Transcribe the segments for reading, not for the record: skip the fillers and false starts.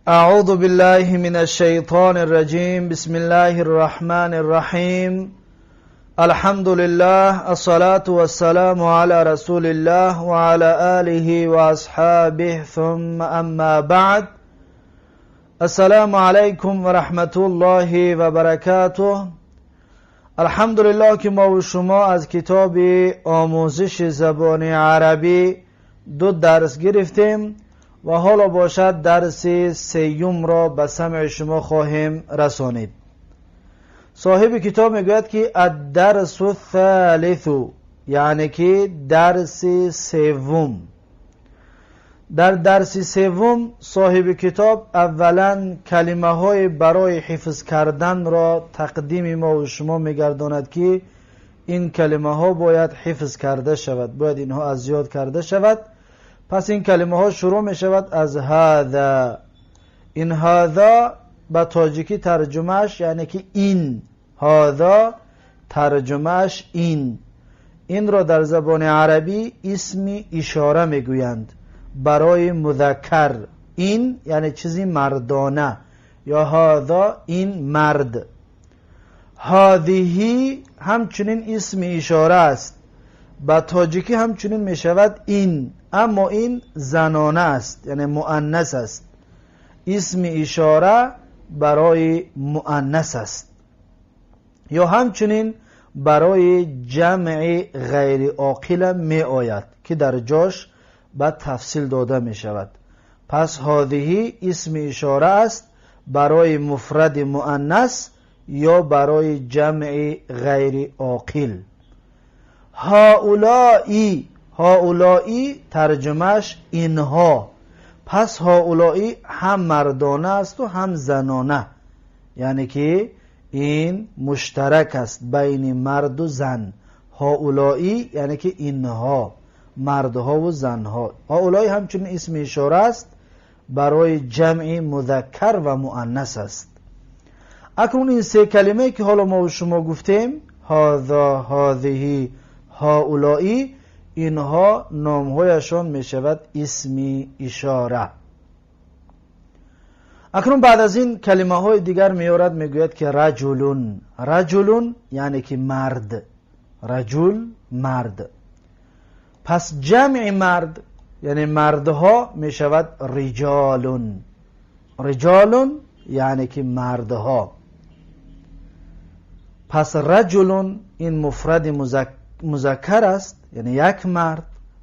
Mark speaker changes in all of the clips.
Speaker 1: أعوذ بالله من الشيطان الرجيم. بسم الله الرحمن الرحيم. الحمد لله، الصلاة والسلام على رسول الله وعلى آله وأصحابه، ثم أما بعد. السلام عليكم ورحمة الله وبركاته. الحمدلله که ما و شما از کتاب آموزش زبان عربی دو درس گرفتیم و حالا باشد درس سیوم را به سمع شما خواهیم رسانید. صاحب کتاب میگوید که الدرس الثالث، یعنی که درس سوم. در درس سوم صاحب کتاب اولا کلمه های برای حفظ کردن را تقدیم ما و شما میگرداند که این کلمه ها باید حفظ کرده شود، باید اینها از یاد کرده شود. پس این کلمه ها شروع می شود از هذا. این هذا به تاجیکی ترجمهش یعنی که این، هذا ترجمهش این. این را در زبان عربی اسم اشاره میگویند برای مذکر. این یعنی چیزی مردانه، یا هذا این مرد. هذه همچنین اسم اشاره است، به تاجیکی همچنین می شود این، اما این زنانه است، یعنی مؤنث است. اسم اشاره برای مؤنث است، یا همچنین برای جمع غیر عاقل می آید که در جاش به تفصیل داده می شود. پس هذه اسم اشاره است برای مفرد مؤنث یا برای جمع غیر عاقل. هؤلائی، هؤلائی ترجمهش اینها. پس هؤلائی هم مردانه است و هم زنانه، یعنی که این مشترک است بین مرد و زن. هؤلائی یعنی که اینها، مردها و زنها. هؤلائی همچنین اسم اشاره است برای جمع مذکر و مؤنث است. اکنون این سه کلمه که حالا ما و شما گفتیم، هذا، هذه، هؤلائی، اینها نامهایشان می شود اسم اشاره. اکنون بعد از این کلمه های دیگر میارد، میگوید که رجلون. رجلون یعنی که مرد، رجل مرد. پس جمع مرد یعنی مردها می شود رجالون. رجالون یعنی که مردها. پس رجلون این مفرد مذکر است، یعنی یک مرد.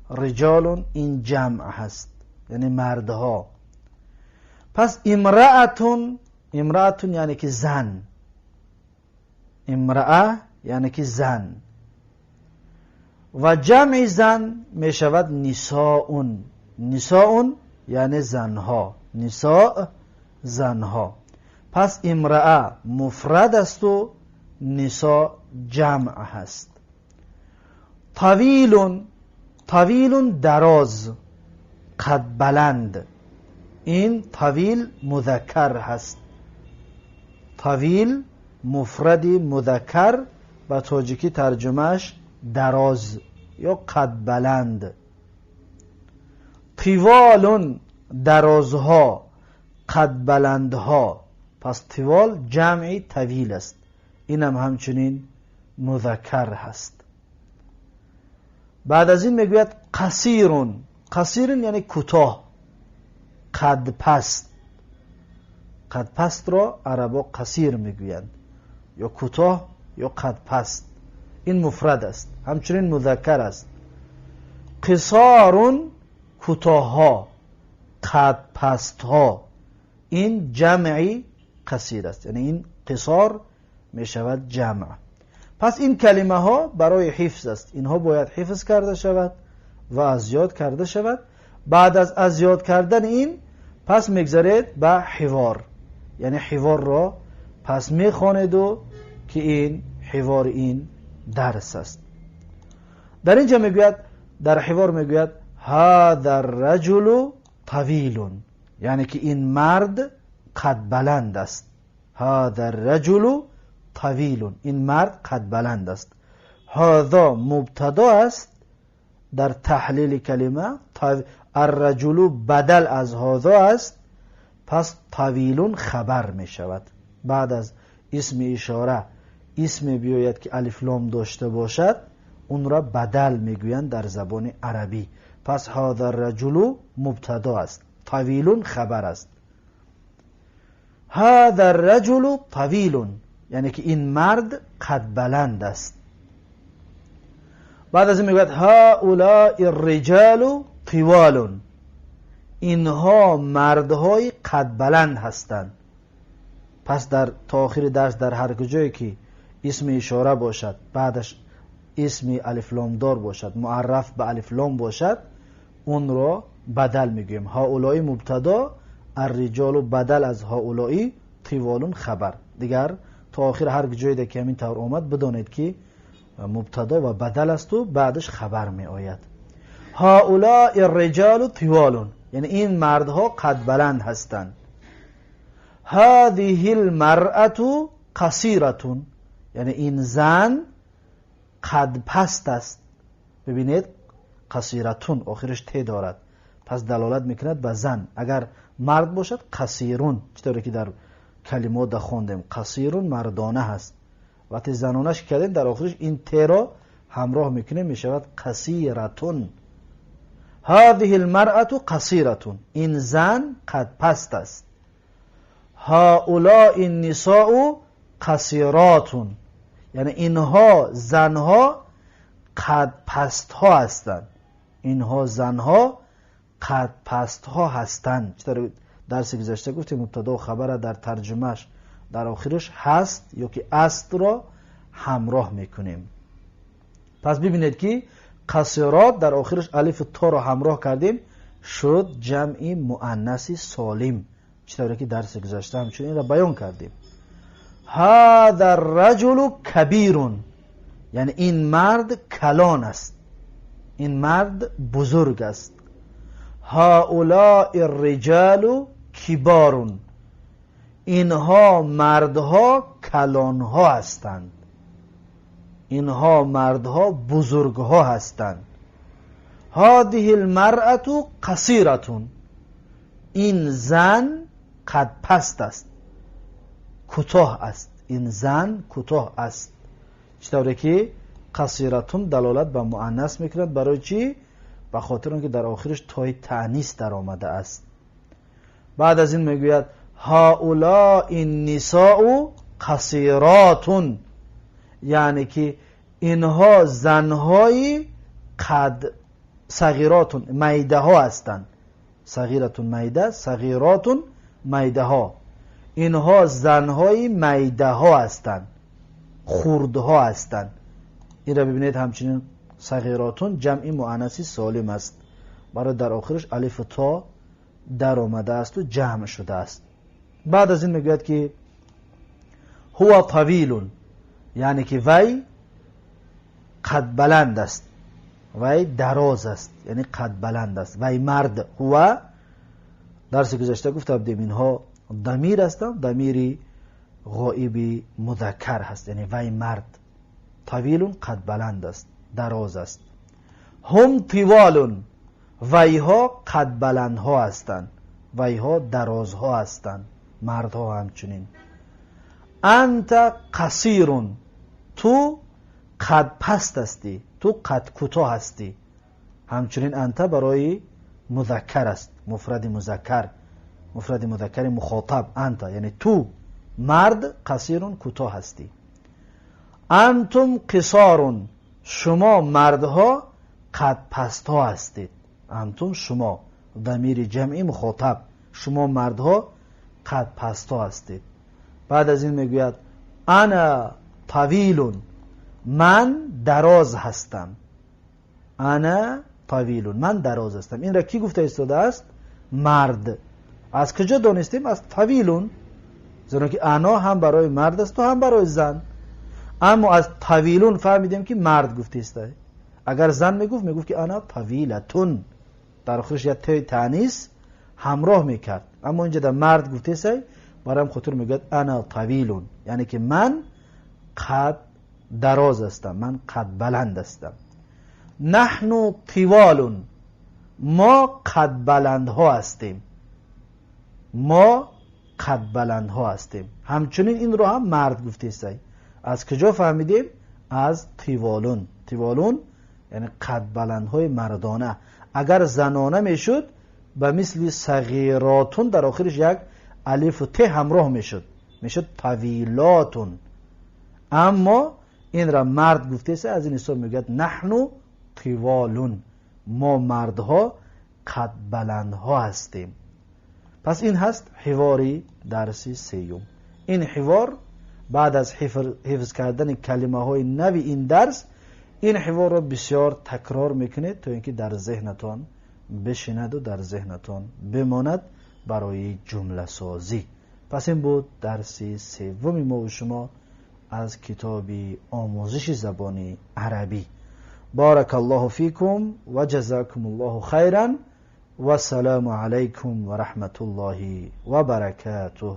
Speaker 1: رجالون این جمع هست، یعنی مردها. پس امرأتون، امرأتون یعنی که زن، امرأه یعنی که زن، و جمع زن می شود نساء. نساء یعنی زنها، نساء زنها. پس امرأه مفرد است و نساء جمع هست. طویل، طویل دراز، قد بلند. این طویل مذکر هست. طویل مفرد مذکر و تاجیکی ترجمهش دراز یا قد بلند. طوال درازها، قد بلندها. پس طوال جمع طویل است، اینم همچنین مذکر هست. بعد از این میگوید قصیرون. قصیرون یعنی کوتاه، قد پست. قد پست را عربا قصیر میگویند، یا کوتاه یا قد پست. این مفرد است، همچنین مذکر است. قصارون کوتاه، قد پست ها، این جمعی قصیر است، یعنی این قصار می شود جمع. پس این کلمه ها برای حفظ است، اینها باید حفظ کرده شود و از یاد کرده شود. بعد از یاد کردن این پس میگذرید به حوار، یعنی حوار را پس میخوانید و که این حوار این درس است. در اینجا میگوید، در حوار میگوید هذا الرجل طویل، یعنی که این مرد قد بلند است. هذا الرجل طویل، این مرد قد بلند است. هذا مبتدا است در تحلیل کلمه، الرجل بدل از هذا است. Пас طویلٌ خبر می شود. بعد از اسم اشاره اسم بیاید که الف لام داشته باشد، اون را بدل میگویند در زبان عربی. پس هذا الرجل مبتدا است، طویل خبر است. هذا الرجل طویل یعنی که این مرد قد بلند است. بعد از این میگوید هؤلاء الرجال طوال، اینها مردهای قد بلند هستند. پس در تا آخر درس در هر کجایی که اسم اشاره باشد، بعدش اسم الف لام دار باشد، معرف به الف لام باشد، اون را بدل میگوییم. هؤلاء مبتدا، الرجال بدل از هؤلاء، طوال خبر. دیگر تا آخر هر جایی که همین طور آمد بدانید که مبتدا و بدل است و بعدش خبر می آید. هؤلاء الرجال طوال یعنی این مردها قد بلند هستند. هذه المرأة قصیرة یعنی این زن قد پست است. ببینید قصیرتون آخرش ت دارد، پس دلالت میکند به زن. اگر مرد باشد قصیرون، چطوری که در کلمات خواندیم قصیرون مردانه هست، وقتی زنانش کردیم در آخرش این ت را همراه میکنیم میشود قصیرتون. هذه المرأة قصیرة این زن قد پست است. هؤلاء النساء قصیرات یعنی اینها زنها قد پست ها هستند. اینها زنها قد پست ها هستند. چطور درس گذشته گفتیم مبتدا و خبر در ترجمهش در آخرش هست یا که است را همراه میکنیم. پس ببینید که قصیرات در آخرش الف تا را همراه کردیم شد جمع مؤنث سالم، چطوری که درس گذشته همچنین را بیان کردیم. هذا الرجل کبیر یعنی این مرد کلان است، این مرد بزرگ است. هؤلاء الرجال کبار اینها مردها کلانها هستند، اینها مردها بزرگها هستند. هذه المرأة قصیرة این زن قد پست است، کوتاه است. این زن کوتاه است. چطوری که قصیرتون دلالت به مؤنث میکند. برای چی؟ به خاطر آنکه در آخرش تای تأنیث در آمده است. بعد از این میگوید هؤلاء النساء قصیرات یعنی که اینها زنهای قد صغیرات میده ها هستند. صغیرتون میده، صغیرات میده ها. اینها زنهای میده ها هستند، خردها هستند. این را ببینید همچنین صغیراتون جمع مؤنث سالم است، برای در آخرش الف تا در آمده است و جمع شده است. بعد از این میگوید که هو طویل یعنی که وی قد بلند است، وی دراز است، یعنی قد بلند است. وی مرد، هو درس گذشته گفته بودیم اینها ضمیر هستند، ضمیر غائب مذکر هست، یعنی وی مرد. طویل قد بلند است، دراز است. هم طوال ویها قد بلندها هستند، ویها درازها هستند، مردها همچنین. انت قصیر تو قد پست هستی، تو قد کوتاه هستی. همچنین انت برای مذکر است، مفرد مذکر، مفرد مذکر مخاطب. انت یعنی تو مرد، قصیر کوتاه هستی. انتم قصار شما مردها قد پست ها هستید. انتم شما، ضمیر جمعی مخاطب، شما مردها قد پست ها هستید. بعد از این میگوید انا طویل من دراز هستم. انا طویل من دراز هستم. این را کی گفته ایستاده است؟ مرد. از کجا دانستیم؟ از طویل، زیرا که انا هم برای مرد است و هم برای زن. اما از طویلون فهمیدیم که مرد گفته است. اگر زن میگفت، میگفت که انا طویلتون، در آخرش یک تای تانیث همراه میکرد. اما اینجا در مرد گفته است، برام خاطر میگوید انا طویلون یعنی که من قد دراز هستم، من قد بلند هستم. نحن طوال ما قد بلندها هستیم. Мо қадбаландҳо ҳастем. Ҳамчунин инро ҳам мард гуфтесай. Аз куҷо фаҳмидем? Аз тиволун. Тиволун яъне қадбаландҳои мардона. Агар занона мешуд, ба мисли сағиротун дар охираш як алифу т ҳамроҳ мешуд, мешуд тавилотун. Аммо инро мард гуфтеса, аз ин ҳисоб мегӯяд наҳну тиволун, мо мардҳо қадбаландҳо ҳастем. Пас ин ҳаст ҳивори дарси сеюм. Ин ҳивор баъд аз ҳифз кардани калимаҳои нави ин дарс, ин ҳиворро бисёр такрор мекунед, то ин ки дар зеҳнатон бишинаду дар зеҳнатон бимонад барои ҷумласозӣ. Пас ин буд дарси севуми мо ва шумо аз китоби омӯзиши забони арабӣ. Баракаллоҳу фикум ва ҷазакумуллоҳу хайран. Вассалому алайкум ва раҳматуллоҳи ва баракатуҳ.